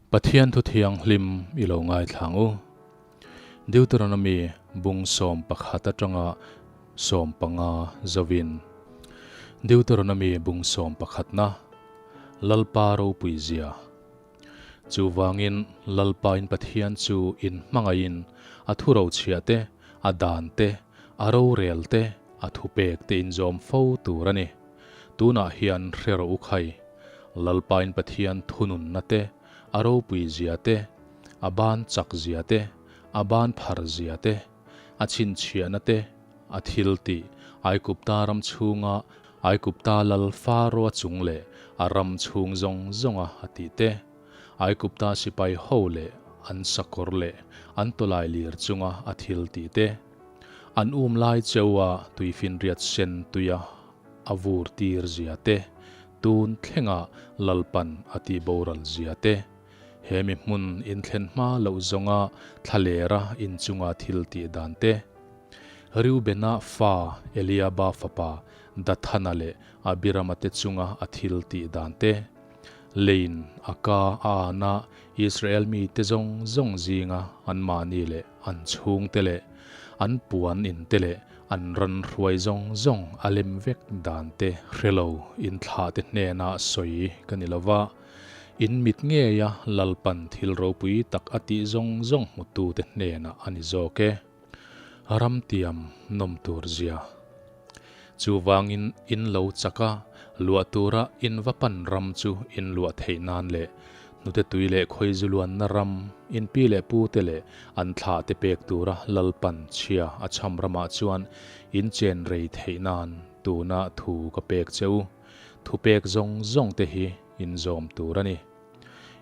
Pathian thu thianghlim i lo ngaithla ang u. Deuteronomy bung 11 atanga 15 zovin. Deuteronomy bung 11 na Lalpa ropui zia. Chuvangin Lalpa in Pathian chu in hmangaihin a thu rochhiah te, a dan te, a rorel te, a thupek te in zawm fo tur a ni. Tunah hian hre rawh u khai, Lalpain Pathian thununna te, a ropui zia te, a ban chak zia te, a ban phar zia te, a chhinchhiahna te, a thil tih, Aigupta ram chhunga Aigupta lal Faro-a chung leh a ram chhung zawng zawnga a tih te, Aigupta sipai ho leh an sakawr leh an tawlai lir chunga a thil tih te, An um lai cheua tuifinriat sen tuia a vur tir zia te, tun thlenga Lalpan a tih boral zia te, he mi hmun inthlen hma loh zawnga thlalera inchunga thil tih dan te, Reubena fa Eliaba fapa Dathana leh Abirama te chunga a thil tih dan te, Leiin a ka a an a, Israel mite zawng zawng zinga anmahni leh an chhungte leh an puan inte leh an ran hruai zawng zawng a lem vek dan te hre lo inthlahte hnena sawi ka ni lo va, in mit ngeia Lalpan thil ropui tak a tih zawng zawng hmutute hnenah a ni zawk e. Ramtiam nawm tur zia. Chuvangin in lo chak a, luah tura in va pan ram chu in luah theih nan leh hnute tui leh khawizu luanna ram, in pi leh pu te leh an thlah te pek tura Lalpan chhia a cham ramah chuan in chen rei theih nan tuna thu ka pek che u. Thu pek zawng zawng te hi in zawm tur a ni.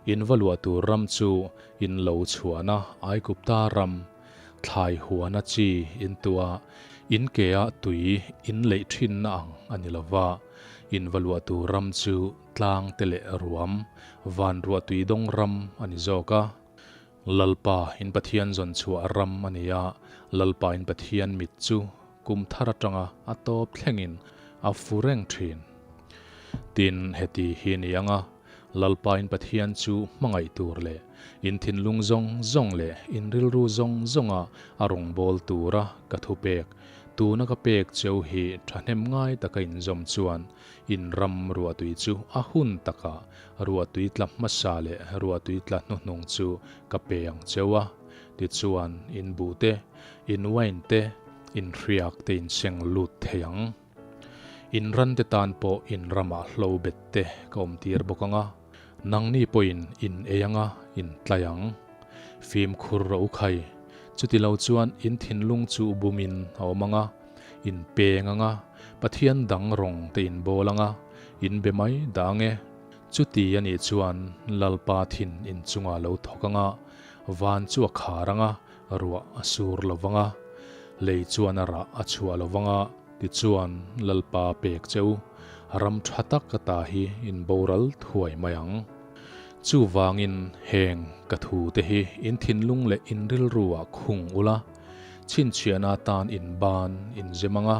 In va luah tur ram chu in lo chhuahna Aigupta ram, thlai huana chi in tua in ke ah tui in leih thinna ang a ni lova, in va luah tur ram chu tlang te leh ruam, van ruah tui dawng ram a ni zawk a. Lalpa in Pathian zawn chhuah ram a ni a, Lalpa in Pathian mit chu kum thar atanga a tawp thlengin a fu reng thin. Tin, heti hi ni anga Lalpa in Pathian chu hmangaih tur leh in thinlung zawng zawng leh in rilru zawng zawnga a rawngbâwl tura ka thupek, tuna ka pek cheu hi thahnem ngai taka inzawm chuan in ram ruahtui chu a hun takah ruahtui tla hmasa leh ruahtui tla hnuhnung chu ka pe ang cheu a, tichuan in buh te, in wine te, in hriak te in seng lut thei ang. In rante tan pawh in ramah hlo bet te ka awm tir bawk ang a, nangni pawhin in ei ang a, in tlai ang. Fimkhur rawh u khai, chuti lo chuan in thinlung chu bumin a awm ang a, in peng ang a, Pathian dang rawng te in bawl ang a, in be mai dah ang e. Chuti a nih chuan Lalpa thin in chungah lo thawk ang a, van chu a khar ang a, ruah a sur lo vang a, lei chuan a rah a chhuah lo vang a, Tichuan, Lalpa pek che u, ram tha tak ka ta hi in boral thuai mai ang. Chuvangin heng ka thu te hi in thinlung leh in rilru ah khung ula, chhinchhiahna atan in ban in zem ang a,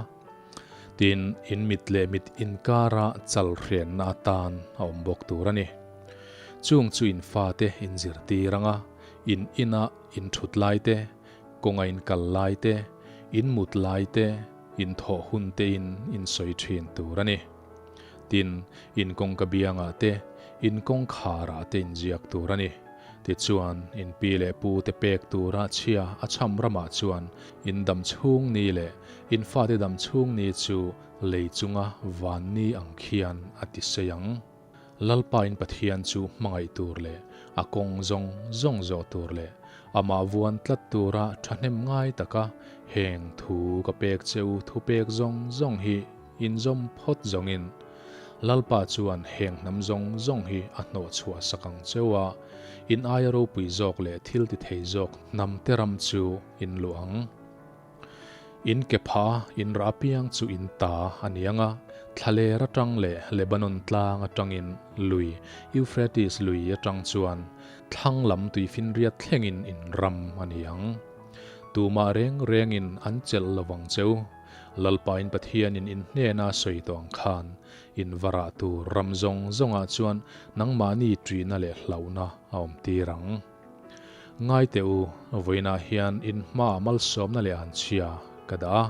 tin in mit leh mit inkara chal hrianna atan a awm bawk tur a ni. Chung chu in fate in zirtir ang a, in inah in thut lai te, Kawnga in kal lai te, in mut lai te, in thawh hun te in in sawi thin tur a ni. Tin, in kawngka biangah te, in kawngkharah te in ziak tur a ni. Tichuan, in pi leh pu te pek tura chhia a cham ramah chuan in dam chhung ni leh in fate dam chhung ni chu lei chunga van ni ang khian a ti sei ang. Lalpa in Pathian chu hmangaih tur leh a kawng zawng zawng zawh tur leh amah vuan tlat tura thahnem ngai taka heng thu ka pek che u thupek zawng zawng hi inzawm phawt zawngin Lalpa chuan heng hnam zawng zawng hi a hnawh chhuah sak ang cheu a, in aia ropui zawk leh thil ti thei zawk hnam te ram chu in luah ang. In ke pha in rah apiang chu in ta a ni ang a, thlaler atang leh Lebanon tlang atangin lui Euphrates lui atang chuan thlang lam tuifinriat thlengin in ram a ni ang. Tumah reng rengin an chelh lo vang cheu. Lalpain Pathianin in hnena sawi tawh ang khan, in va rah tur ram zawng zawngah chuan nangmahni ṭihna leh hlauhna a awm tir ang. Ngai teh u, vawiinah hian in hmaah malsawmna leh anchhia ka dah a.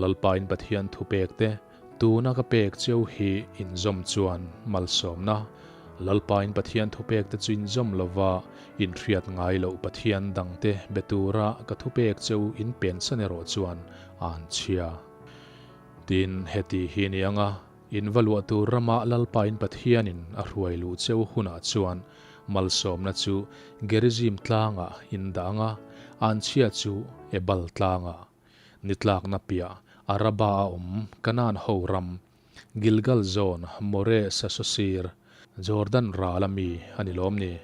Lalpain Pathian thupek te, Tuna ka pek cheu hi inzawm chuan malsawmna, Lalpain Pathian thupekte chu inzawm lova inhriat ngai loh Pathian dangte be tura ka thupek cheu in pensan erawh chuan a an chhia. Tin, heti hi ni anga in va luah tur rama Lalpain Pathianin a hruai luh cheu hunah chuan malsawmna chu Gerizim tlangah in dah anga an chhia chu Ebal tlangah Ni tlakna piah Araba a awm Kanaan ho ram, Gilgal zawn Moreh Sasosir, Jordan ral a mi a ni lawm ni?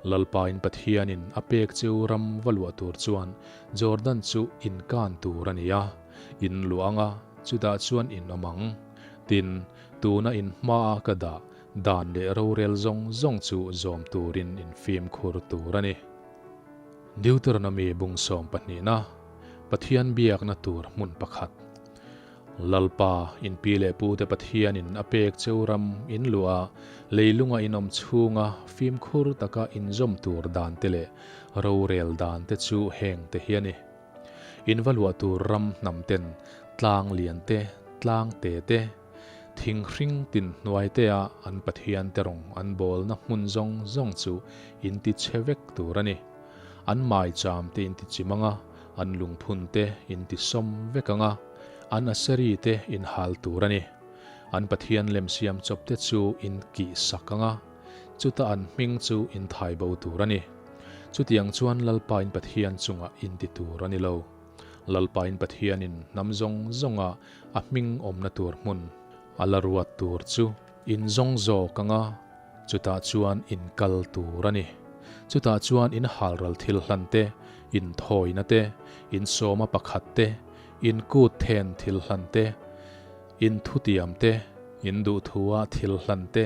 Lalpain Pathianin a pek cheu ram va luah tur chuan Jordan chu in kan tur a ni a, in luah anga chutah chuan in awm ang. Tin, tuna in hmaa ka dah dan leh rorel zawng zawng chu zawm turin in fimkhur tur a ni. Deuteronomy bung sawmpahnihna, Pathian biakna tur hmun pakhat. Lalpa, in pi leh pute Pathianin a pek cheu ram in luah a, leilunga in awm chhunga fimkhur taka inzawm tur dante leh rorel dante chu heng te hi a ni. In va luah tur ram hnam ten tlang lian te, tlang te te, thing hring tin hnuai te a an Pathian te rawng an bawlna hmun zawng zawng chu in ti chhe vek tur a ni. An maicham te in ti chim ang a, an lungphun te in ti sawm vek ang a, an aseri te in hal tur a ni. An Pathian lem siam chawp te chu in kih sak ang a, chuta an hming chu in thai bo tur a ni. Chutiang chuan Lalpa in Pathian chungah in ti tur a ni lo. Lalpain Pathianin hnam zawng zawnga a hming awmna tur hmun a la ruat tur chu in zawng zawk anga chutah chuan in kal tur a ni. Chutah chuan in halral thil hlan te, in thawina te, in sawma pakhat te, in kut then thil hlan te, in thutiam te, in duhthua thil hlan te,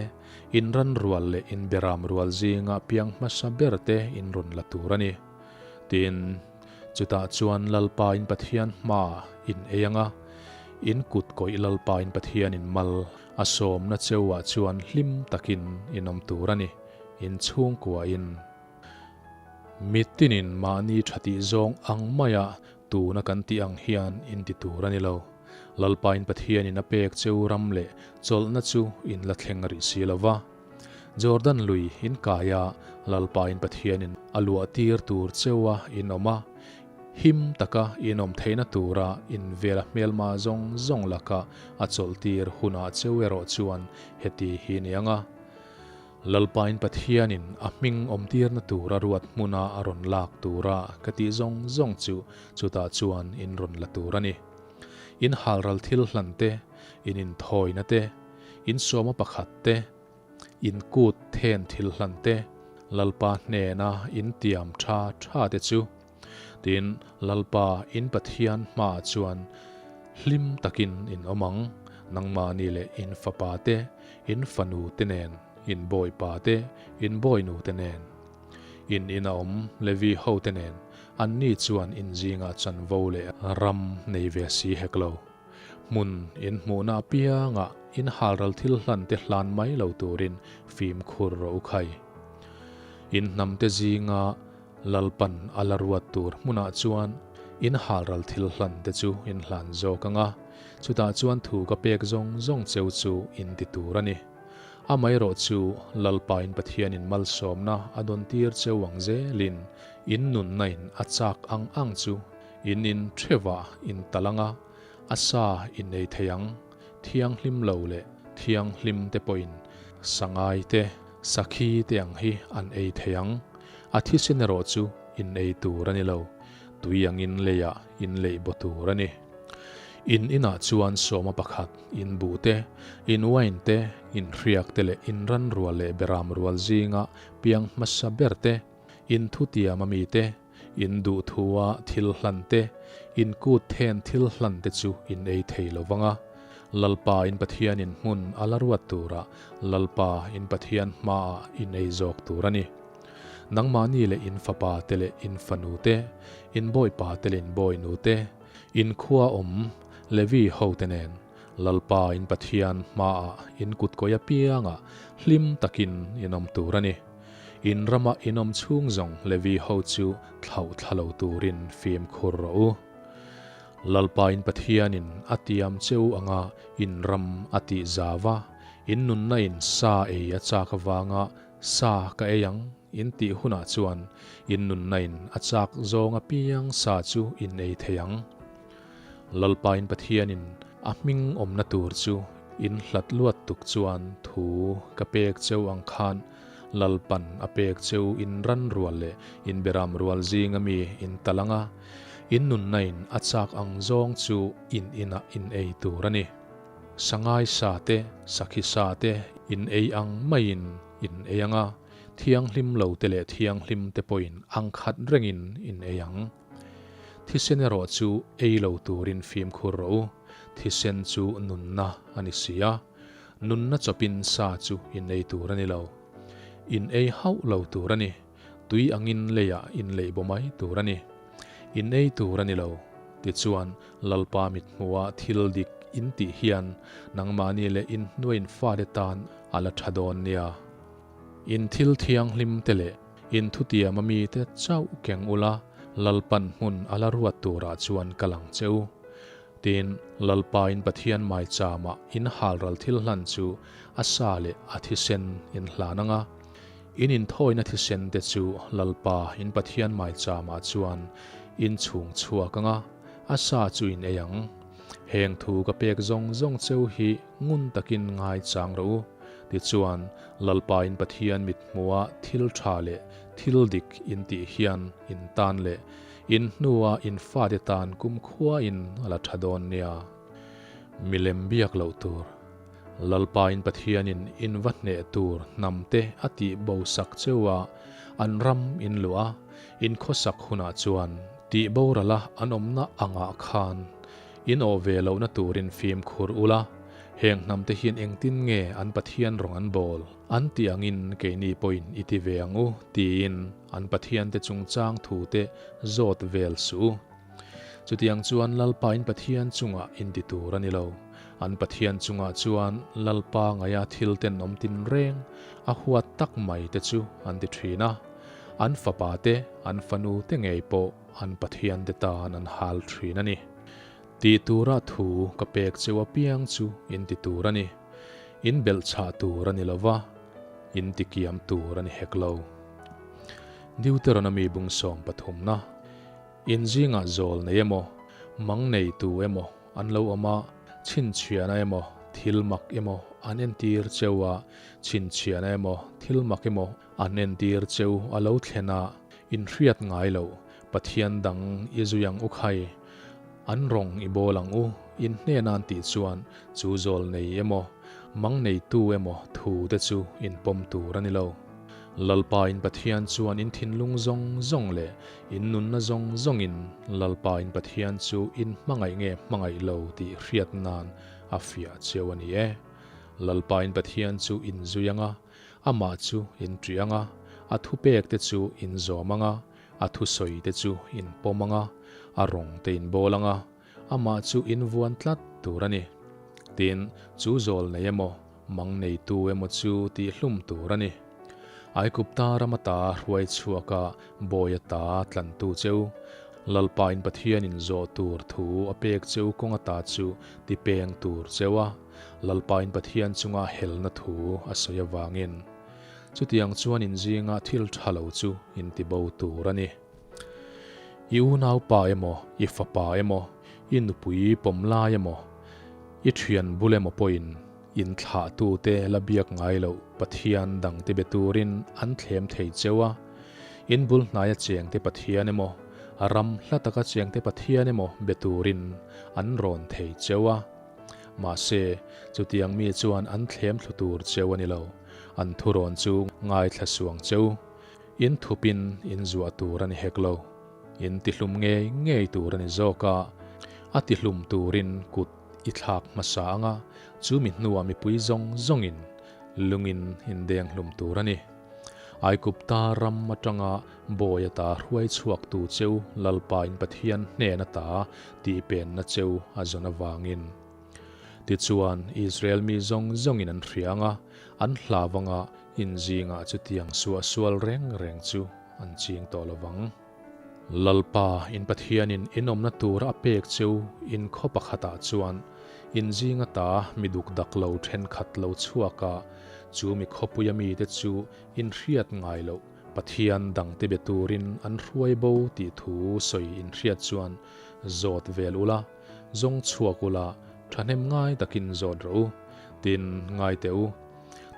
in ran rual leh in beram rual zinga piang hmasa ber te in rawn la tur a ni. Tin. Chutah chuan Lalpain Pathian hmaah in ei ang a, in kut kawih Lalpain Pathianin mal a sawmna cheuah chuan hlim takin in awm tur a ni, in chhungkuain. Mitinin mahni tha tih zawng ang maia tuna kan tih ang hian in ti tur a ni lo. Lalpain Pathianin a pek cheu ram leh chawlhna chu in la thleng rih si lo va. Jordan lui in kai a, Lalpain Pathianin a luah tir tur cheu a in awm a, him taka in awm theihna tura in vela hmelma zawng zawng laka a chawlh tir hunah cheu erawh chuan heti hi ni ang a, Lalpain Pathianin a hming awm tirna tura ruat hmuna a rawn lak tura ka tih zawng zawng chu chutah chuan in rawn la tur a ni. In halral thil hlan te, in inthawina te, In sawma pakhat te, in kut then thil hlan te, Lalpa hnena in tiam tha tha te chu. Tin, Lalpa in Pathian hmaah chuan hlim takin in awm ang, nangmahni leh in fapa te, in fanu te nen, in bawipa te, in bawinu te nen. In ina awm Levi hote nen, anni chuan in zingah chanvo leh ram nei ve si hek lo. Hmun in hmuhna apiangah in halral thil hlan te hlan mai lo turin fimkhur rawh u khai. In hnamte zinga Lalpan a la ruat tur hmunah chuan in halral thil hlan te chu in hlan zawk ang a, chutah chuan thu ka pek zawng zawng cheu chu in ti tur a ni. Amaherawh chu Lalpain Pathianin malsawmna a dawn tir cheu ang zelin in nunna in a chak ang ang chu In in theuhah in tal ang a, a sa in ei thei ang, thianghlim lo leh thianghlim te pawhin sangai te, sakhi te ang hi an ei thei ang, a thisen erawh chu in ei tur a ni lo, tui angin leiah in leih baw tur a ni. In inah chuan sawma pakhat, in buh te, in wine te, in hriak te leh in ran rual leh beram rual zinga piang hmasa ber te, in thutiam ami te, In duhthua thil hlan te, in kut then thil hlan te chu in ei thei lo vang a. Lalpa in Pathianin hmun a la ruat turah Lalpa in Pathian hmaah in ei zawk tur a ni. Nangmahni leh in fapa te leh in fanu te, in bawipa te leh in bawinu te, in khua awm. Levi hote nen Lalpa in Pathian hmaah in kutkawih apiangah hlim takin in awm tur a ni. In rama in awm chhung zawng Levi ho chu thlauh thla lo turin fimkhur rawh u. Lalpa in Pathianin a tiam che u anga in ram a tih zau a, in nunna in sa ei a chak avanga sa ka ei ang in tih hunah chuan in nunna in a chak zawng apiang sa chu in ei thei ang. Lalpain Pathianin a hming awmna tur chu in hlat luat tuk chuan thu ka pek cheu ang khan Lalpan a pek cheu in ran rual leh in beram rual zinga mi in tal ang a, in nunna in a chak ang zawng chu in inah in ei tur a ni. Sangai sa te, sakhi sa te in ei ang maiin in ei ang a, thianghlim lo te leh thianghlim te pawhin ang khat rengin in ei ang. Thisen erawh chu ei lo turin fimkhur rawh u, thisen chu nunna a ni si a, nunna chawpin sa chu in ei tur a ni lo. In ei hauh lo tur a ni, tui angin leiah in leih baw mai tur a ni. In ei tur a ni lo, tichuan Lalpa mithmuha thil dik in tih hian nangmahni leh in hnuaiin fate tan a la tha dawn nia. In thil thianghlim te leh in thutiam a mite chauh keng ula, Lalpan hmun a la ruat turah chuan ka lang che u. Tin, Lalpain Pathian maichama in halral thil hlan chu a sa leh a thisen in hlan ang a. In inthawina thisen te chu Lalpa in Pathian maichama chuan in chhung chhuak ang a, a sa chu in ei ang. Heng thu ka pek zawng zawng cheu hi ngun takin ngaichang rawh u. Tichuan, Lalpain Pathian mithmuha thil tha leh thil dik in tih hian in tan leh in hnua in fate tan kumkhuain a la tha dawn nia. Milem biak loh tur. Lalpain Pathianin in va hneh tur hnamte a tih bo sak cheu a, an ram in luah a, in khawsak hunah chuan tih borala an awmna angah khan In awh ve lohna turin fimkhur ula, heng hnamte hian engtin nge an Pathian rawng an bawl? An tih angin keini pawhin i ti ve ang u, tiin an Pathiante chungchang thute zawt vel suh u. Chutiang chuan Lalpain Pathian chungah in ti tur a ni lo. An Pathian chungah chuan Lalpa ngaia thil tenawm tinreng a huat tak mai te chu an ti thin a, an fapa te, an fanu te ngei pawh An Pathiante tan an hal thin a ni. Tih tura thu ka pek cheu apiang chu in ti tur a ni. In belhchhah tur a ni lo va, in ti kiam tur a ni hek lo. Deuteronomy bung sawm pathumna, In zingah zawl nei emaw, mang nei tu emaw an lo awm a, chhinchhiahna emaw, thil mak emaw an entir cheu a, chhinchhiahna emaw, thil mak emaw an entir cheu a lo thlen a, Inhriat ngai lo, Pathian dang i zui ang u khai, an rawng i bawl ang u, in hnena an tih chuan chu zawl nei emaw, mang neitu emaw thu te chu in pawm tur a ni lo. Lalpa in Pathian chuan in thinlung zawng zawng leh in nunna zawng zawngin Lalpa in Pathian chu in hmangaih nge hmangaih lo tih hriat nan a fiah cheu a ni e. Lalpa in Pathian chu in zui ang a, Amah chu in ṭih ang a, a thupek te chu in zawm ang a, a thusawi te chu in pawm ang a, a rawng te in bawl ang a, amah chu in vuan tlat tur a ni. Tin, chu zawl nei emaw, mang neitu emaw chu tihhlum tur a ni. Aigupta ram ata hruai chhuaka bawi ata tlantu cheu, Lalpain Pathianin zawh tur thu a pek cheu kawng ata chu tipeng tur cheu a, Lalpain Pathian chunga helna thu a sawi avangin chutiang chuan in zinga thil tha lo chu in ti bo tur a ni. I unaupa emaw, i fapa emaw, i nupui pawm lai emaw, i thian bul emaw pawhin in thlahtute la biak ngai loh Pathian dangte be turin an thlem thei cheu a. In bul hnaia chengte Pathian emaw, ram hla taka chengte Pathian emaw be turin an rawn thei cheu a. Mahse, chutiang mi chuan an thlem thlu tur cheu a ni lo. An thurawn chu ngaithla suang cheu. In thupin in zuah tur a ni hek lo. In tihlum ngei ngei tur a ni zawk a, a tihlum turin kut i thlak hmasa ang a, chu mi hnuah mipui zawng zawngin lungin in deng hlum tur a ni. Aigupta ram atanga bawi ata hruai chhuaktu cheu Lalpa in Pathian hnen ata tihpenna cheu a zawn avangin. Tichuan, Israel mi zawng zawngin an hria anga, an hlav anga inzingah chutiang suahsual reng reng chu an ching tawh lo vang. Lalpa, in Pathianin in awmna tura a pek cheu in khaw pakhatah chuan in zinga ta mi duk dak lo thenkhat lo chhuak a, chu mi khawpuia mite chu in hriat ngai loh Pathian dangte be turin an hruai bo tih thu sawi in hriat chuan zawt vel ula, zawng chhuak ula, thahnem ngai takin zawt rawh u, tin ngai teh u.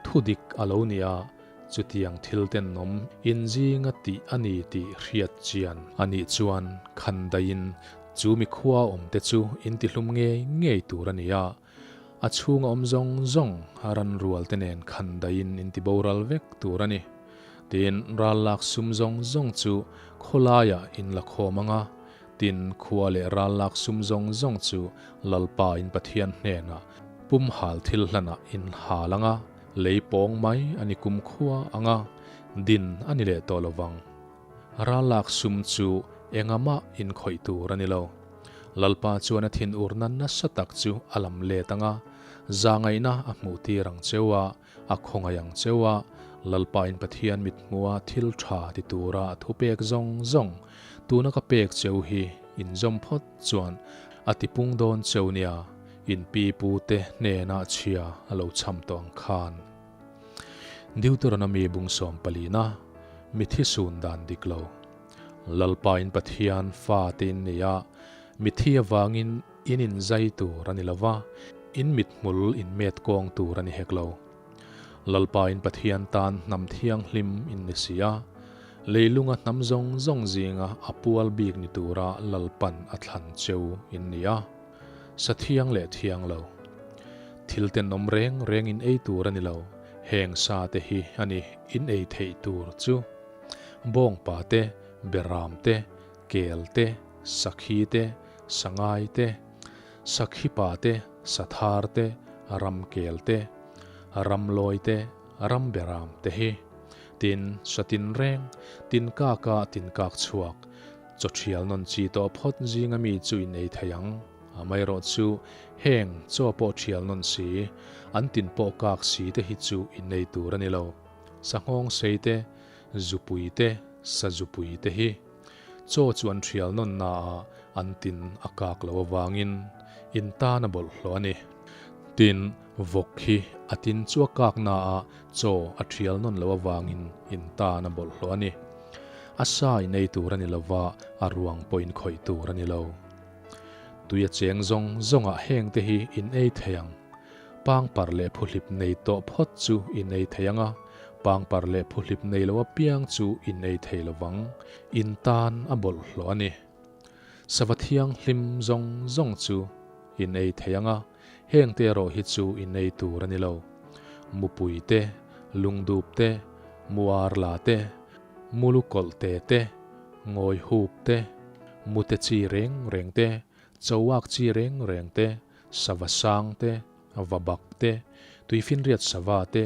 Thu dik a lo ni a, Chutiang thil tenawm inzinga tih a ni tih hriat chian a nih chuan khandaiin chu mikhua awmte chu intihlum ngei ngei tur a ni a, a chhunga awm zawng zawng ranrualte nen khandaiin intiboral vek tur a ni. Tin, rallak sum zawng zawng chu khawlaiah inlakhawm ang a, tin, khua leh rallak sum zawng zawng chu Lalpa in Pathian hnenah pumhal thil hlanah inhal ang a, Lei pawng mai a ni kumkhua ang a, din a ni leh tawh lo vang. Rallak sum chu engamah inkhawih tur a ni lo. Lalpa chuan a thinurna nasa tak chu a lam let ang a, zahngaihna a hmuh tir ang cheu a, a khawngaih ang cheu a, Lalpain Pathian mithmuha thil tha ti tura a thupek zawng zawng tuna ka pek cheu hi inzawm phawt chuan a tipung dawn cheu nia. In pi pu te hnenah chhia a lo cham tawh ang khan. Deuteronomy bung 14-a Mithi sun dan dik lo. Lalpa in Pathian fa te in nei a, mithi avangin in inzai tur a ni lo va, in mithmul in met kawng tur a ni hek lo. Lalpa in Pathian tan hnam thianghlim in ni si a, leilunga hnam zawng zawng zinga a pual bik ni tura Lalpan a thlan cheu in ni a. Sa thiang leh thiang lo. Thil tenawm reng reng in ei tur a ni lo, heng sa te hi a ni in ei theih tur chu. Bawngpa te, beram te, kel te, sakhi te, sangai te, sakhipa te, sathar te, ramkel te, ramlawi te, ramberam te hi. Tin, sa tinreng, tinkaka tinkak chhuak, Chaw thial nawn chi tawh phawt zinga mi chu in ei thei ang. Amaherawh chu heng chaw pawh thial nawn si, an tin pawh kak si te hi chu in ei tur a ni lo. Sanghawng sei te, zupui te, sazupui te hi. Chaw chu an thial nawn naah an tin a kak lo avangin in tan a bawlhhlawh a ni. Tin, vawk hi a tin chu a kak naah chaw a thial nawn lo avangin in tan a bawlhhlawh a ni. A sa in ei tur a ni lova, a ruang pawh in khawih tur a ni lo. Tui a cheng zawng zawngah heng te hi in ei thei ang. Pangpar leh phuhlip nei tawh phawt chu in ei thei ang a, pangpar leh phuhlip nei lo apiang chu in ei thei lovang. In tan a bawlhhlawh a ni. Sava thianghlim zawng zawng chu in ei thei ang a, heng te erawh hi chu in ei tur a ni lo. Mupui te, lungdup te, muarla te, mulukawlh te te, ngawihup te, mute chi reng reng te, chauak chi reng reng te, sava sang te, vabak te, tuifinriat sava te,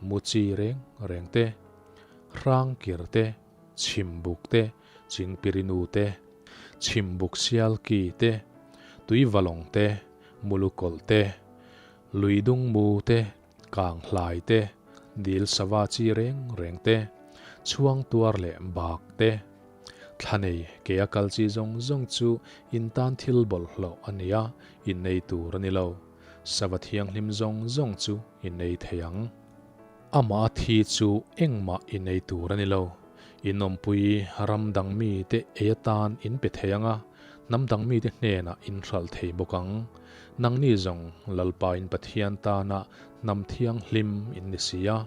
mu chi reng reng te, hrangkir te, chhimbuk te, chingpirinu te, chhimbuk sialki te, tuivalawng te, mulukawlh te, luidung mu te, Kanghlai te, dil sava chi reng reng te, chhuang tuar leh bak te, thla nei ke a kal chi zawng zawng chu in tan thil bawlhhlawh a ni a, in ei tur a ni lo. Sava thianghlim zawng zawng chu in ei thei ang. Amah a thi chu engmah in ei tur a ni lo. In awmpui ram dang mite ei atan in pe thei ang a, Hnam dang mite hnenah in hralh thei bawk ang. Nangni zawng Lalpain Pathian tana hnam thianghlim in ni si a,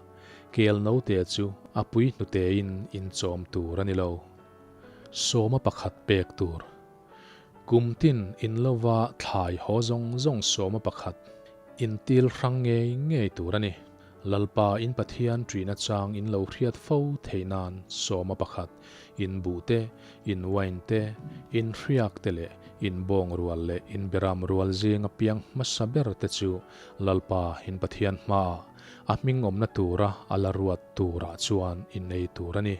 kel note chu a pui hnutein in chawm tur a ni lo. Sawma pakhat pek tur. Kum tin in lova thlai haw zawng zawng sawma pakhat in til hrang ngei ngei tur a ni. Lalpa in Pathian ṭihna chang in lo hriat fo theih nan sawma pakhat, in buh te, in wine te, in hriak te leh in bawng rual leh in beram rual zinga piang hmasa ber te chu Lalpa in Pathian hmaah a hming awmna tura a la ruat turah chuan in ei tur a ni.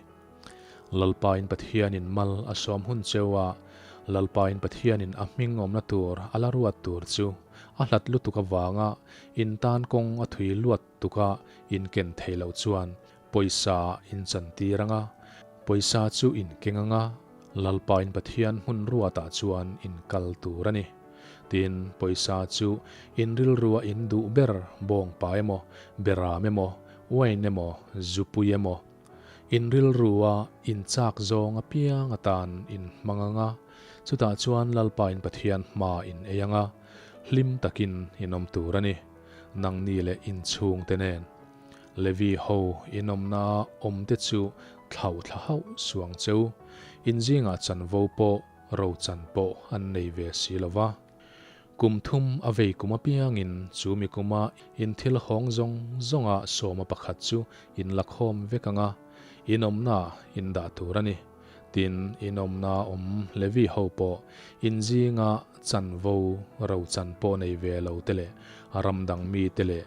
Lalpa in Pathianin mal a sawm hun cheu a, Lalpa in Pathianin a hming awmna tur a la ruat tur chu a hlat lutuk avanga in tan kawng a thui luat tuka in ken theih loh chuan pawisa in chan tir ang a, pawisa chu in keng ang a, Lalpa in Pathian hmun ruatah chuan in kal tur a ni. Tin, pawisa chu in rilrua in duh ber bawngpa emaw, beram emaw, uain emaw, zupui emaw, In rilrua in chak zawng apiang atan in hmang ang a, chutah chuan Lalpa in Pathian hma in ei ang a, hlim takin in awm tur a ni. Nangni leh in chhungte nen Levi ho in awmna awmte chu thlauh thla hauh suang cheu, in zingah chanvo pawh rochan pawh an nei ve si lo va. Kum thum a vei kum apiangin chu mi kuma in thil hawng zawng zawnga sawma pakhat chu in la khawm vek ang a, in awmna in dah tur a ni. Tin, in awmna awm Levi ho pawh in zinga chanvo rochan pawh nei ve lo te leh ram dang mi te leh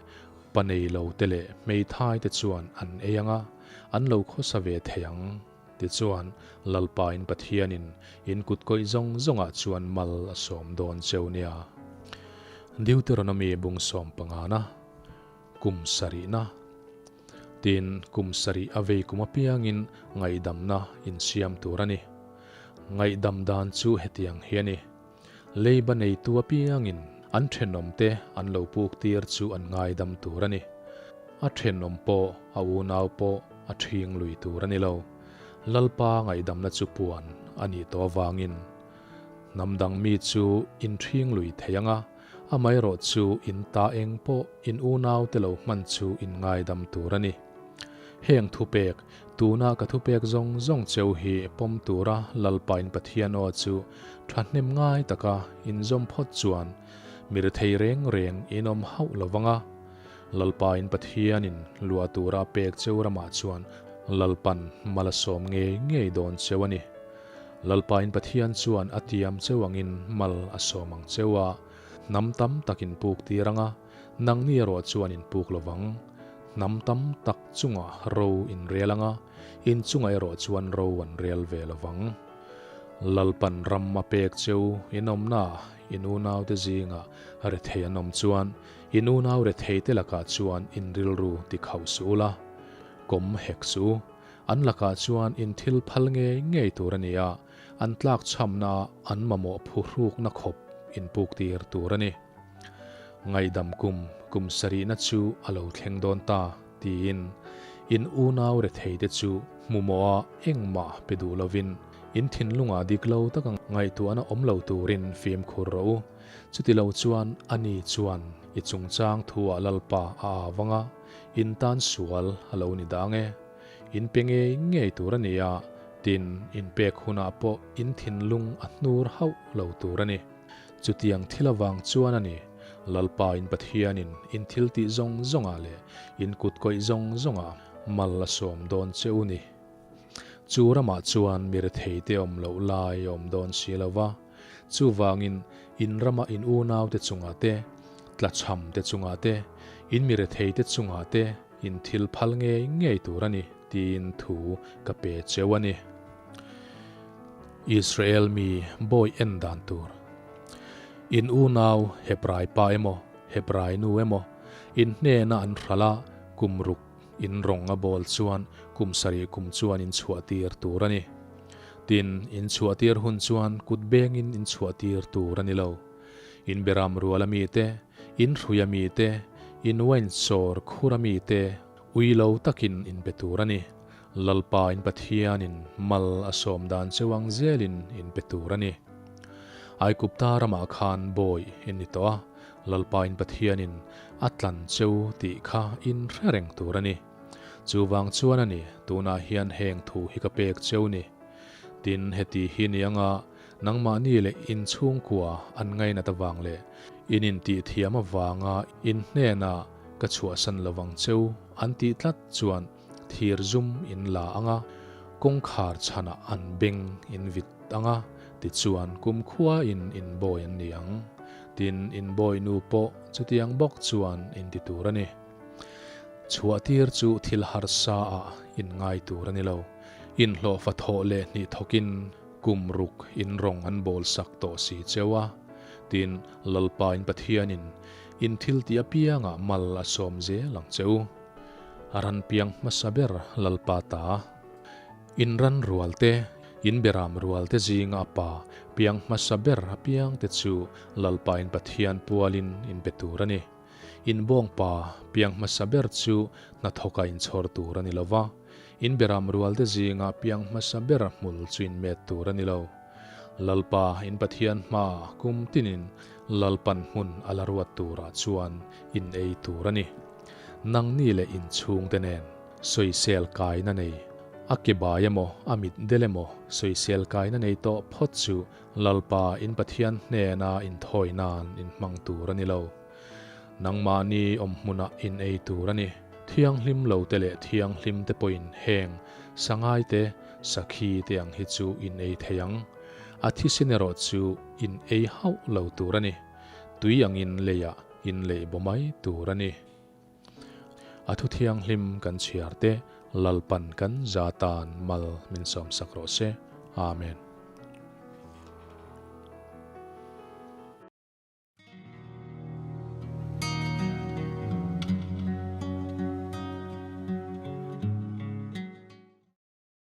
pa nei lo te leh hmeithai te chuan an ei ang a, an lo khawsa ve thei ang. Tichuan, Lalpa in Pathianin in kut kawih zawng zawngah chuan mal a sawm dawn cheu nia. Deuteronomy bung sawm pangana, kum sarihna. Tin, kum sarih a vei kum apiangin ngaihdamna in siam tur a ni. Ngaihdam dan chu hetiang hi a ni. Leiba neitu apiangin an thenawmte an lo puk tir chu an ngaidam tur a ni. A thenawm pawh, a unau pawh a ṭhing lui tur a ni lo. Lalpa ngaihdamna chu puan a nih tawh avangin hnam dang mi chu in ṭhing lui thei ang a, amaherawh chu in ta eng pawh in unaute lo hman chu in ngaidam tur a ni. Heng thupek, tuna ka thupek zawng zawng cheu hi pawm tura Lalpain Pathian aw chu thahnem ngai taka inzawm phawt chuan mi rethei reng reng in awm hauh lo vang a. Lalpain Pathianin luah tura a pek cheu ramah chuan Lalpan mal a sawm ngei ngei dawn cheu a ni. Lalpain Pathian chuan a tiam cheu angin mal a sawm ang cheu a, hnam tam tak in puk tir ang a, Nangni erawh chuan in puk lovang. Hnam tam tak chungah ro in rel ang a, in chungah erawh chuan ro an rel ve lovang. Lalpan ram a pek cheu in awmna in unaute zingah rethei an awm chuan in unau retheite lakah chuan in rilru ti khauh suh ula, kawm hek suh u. An lakah chuan in thil phal ngei ngei tur a ni a, an tlakchhamna an mamawh phuhrukna khawp in puk tir tur a ni. Ngaihdam kum, kum sarihna chu a lo thleng dawn ta, tiin in unau retheite chu hmumawha engmah pe duh lovin in thinlungah dik lo taka ngaihtuahna awm lo turin fimkhur rawh u. Chuti lo chuan ani chuan i chungchang thuah Lalpa a avanga in tan sual a lo ni dang e. In pe ngei ngei tur a ni a, tin in pek hunah pawh in thinlung a hnur hauh lo tur a ni. Chutiang thil avang chuan a ni, Lalpa in Pathianin in thil tih zawng zawngah leh in kut kawih zawng zawngah mal a sawm dawn che u ni. Chu ramah chuan mi retheite awm loh lai a awm dawn si lo va, chuvangin in rama in unaute chungah te, tlachhamte chungah te, in mi retheite chungah te in thil phal ngei ngei tur a ni tiin thu ka pe cheu a ni. Israel mi bawi en dan tur. In unau Hebrai pa emaw, Hebrai nu emaw, in hnena an hralh a, kum ruk in rawng a bawl chuan kum sarih kum chuan in chhuah tir tur a ni. Tin, in chhuah tir hun chuan kut bengin in chhuah tir tur a ni lo. In beram rual a mi te, in hrui a mi te, in wine sawr khur a mi te ui lo takin in pe tur a ni. Lalpa in Pathianin mal a sawm dan cheu ang zelin in pe tur a ni. Aigupta ramah khan bawi in ni tawh a, Lalpa in Pathianin a tlan cheu tih kha in hre reng tur a ni. Chuvang chuan a ni, tunah hian heng thu hi ka pek cheu ni. Tin, heti hi ni anga nangmahni leh in chhungkua an ngainat avang leh in intihthiam avanga in hnenah. Ka chhuahsan lovang cheu an tih tlat chuan thir zum in la ang a, kawngkhar chhanah an beng in vit ang a, tichuan kumkhuain in bawi an ni ang. Tin, in bawi nu pawh chutiang bawk chuan in ti tur a ni. Chhuahtir chu thil harsa ah in ngai tur a ni lo. Inhlawhfa thawh leh hnih thawkin kum ruk in rawng an bawl sak tawh si cheu a. Tin, Lalpa in Pathianin in thil tih apiangah mal a sawm zel ang che u. A ran piang hmasa ber Lalpa ta. In ran rual te, in beram rual te zinga a pa piang hmasa ber apiang te chu Lalpa in Pathian pualin in pe tur a ni. In bawngpa piang hmasa ber chu hnathawka inchhawr tur a ni lo va, in beram rualte zinga piang hmasa ber hmul chu in met tur a ni lo. Lalpa in Pathian hma kum tinin Lalpan hmun a la ruat turah chuan in ei tur a ni. Nangni leh in chhungte nen sawisel kaina nei, a ke bai emaw a mit del emaw sawisel kaina nei tawh phawt chu Lalpa in Pathian hnena inthawi nan in hmang tur a ni lo. Nangmahni awm hmunah in ei tur a ni. Thianghlim lo te leh thianghlim te pawhin heng sangai te, sakhi te ang hi chu in ei thei ang. A thisen erawh chu in ei hauh lo tur a ni. Tui angin leiah in leih baw mai tur a ni. A thu thianghlim kan chhiar te Lalpan kan za tan mal min sawmsak rawh se. Amen.